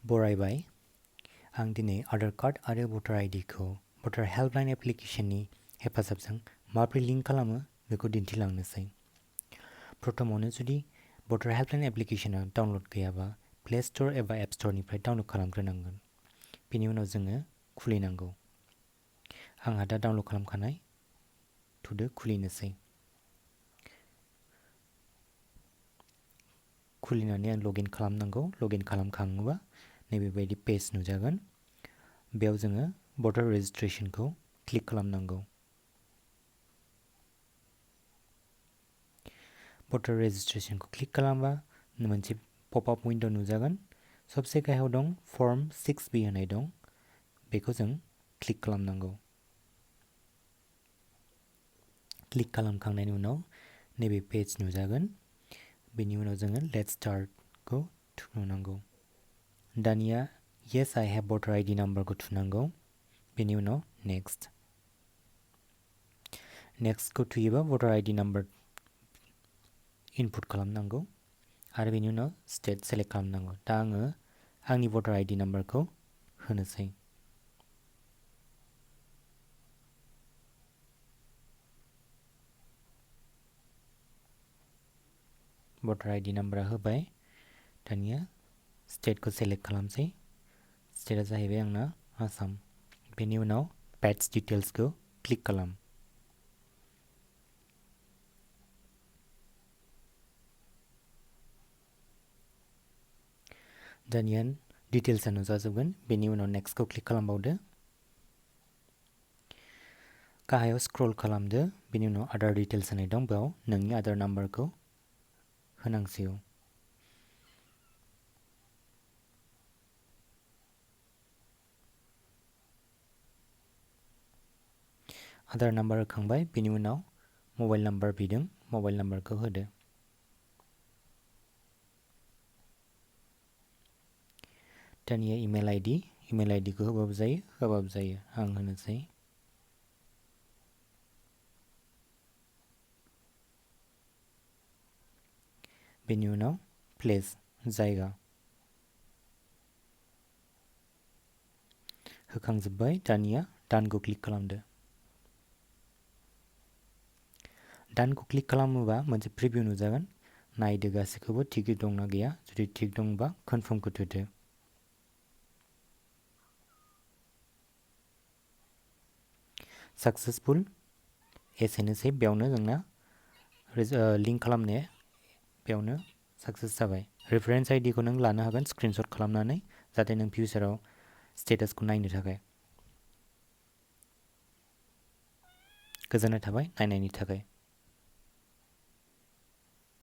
बरायबाय आं दिनै आधार कार्ड आरो भटार आइडि खौ भटार हेल्पलाइन एप्लिकेशननि हेफाजाबजों माबोरै लिंक खालामो बेखौ दिन्थिलांनोसै। प्रथमावनो जुदि भटार हेल्पलाइन एप्लिकेशना डाउनलड गैयाबा प्ले स्टोर एबा एप स्टोरनिफ्राय डाउनलड खालामग्रोनांगोन। बेनि उनाव जोङो खुलिनांगौ। आंहा दा डाउनलड खालामखानाय थुदो खुलिनोसै। खुलिनानै आं लगइन खालामनांगौ। लगइन खालामखाङोबा नैबेबायदि पेज नुजागोन। बेयाव जोङो भटार रेजिस्ट्रेशनखौ क्लिक खालामनांगौ। भटार रेजिस्ट्रेशनखौ क्लिक खालामबा मोनसे पपआप विन्ड' नुजागोन। सबसे गाहायाव दं फर्म 6B होननाय दं। बेखौ जों क्लिक खालामनांगौ। क्लिक खालामखांनायनि उनाव नैबे पेज नुजागोन। बेनि उनाव जोङो लेट स्टार्टखौ थुनांगौ। दानिया येस आइ हेभ भटार आइडि नाम्बारखौ थुनांगौ। बेनि उनाव नेक्स्टखौ थुयोबा भटार आइडि नाम्बार इनपुट खालामनांगौ आरो बेनि उनाव स्टेट सेलेक्ट खालामनांगौ। दा आङो आंनि भटार आइडि नाम्बारखौ होनोसै। भटार आइडि नाम्बारा होबाय। दानिया स्टेटखौ सेलेक्ट खालामसै। स्टेटआ जाहैबाय आंना आसाम। बेनि उनाव पेट्स डिटेल्सखौ क्लिक खालाम। दानिया डिटेल्सआ नुजाजोबगोन। बेनि उनाव नेक्स्टखौ क्लिक खालामबावदो। गाहायाव स्क्रल खालामदो। बेनि उनाव आधार डिटेल्स होनाय दं। बेयाव नोंनि आधार नाम्बारखौ होनांसिगौ। आधार नाम्बार होखांबाय। बेनि उनाव मबाइल नाम्बार बिदों। मबाइल नाम्बारखौ होदो। दानिया इमेल आइडिखौ होबाबो जायो, होआबाबो जायो। आं होनोसै। बेनि उनाव प्लेस जायगा होखांजोब्बाय। दानिया डानखौ क्लिक खालामदो। डानखौ क्लिक खालामोबा मोनसे प्रिभिउ नुजागोन। नायदो गासैखौबो थिग दंना गैया। जुदि थिग दंबा कनफार्मखौ थुदो। साक्सेसफुल एसेनोसै। बेयावनो जोंना लिंक खालामनाया बेयावनो साक्सेस जाबाय। रेफारेन्स आइडिखौ नों लानो हागोन स्क्रिनशट खालामनानै, जाहाथे नों फिउचाराव स्टेटासखौ नायनो थाखाय। गोजोननाय थाबाय नायनायनि थाखाय।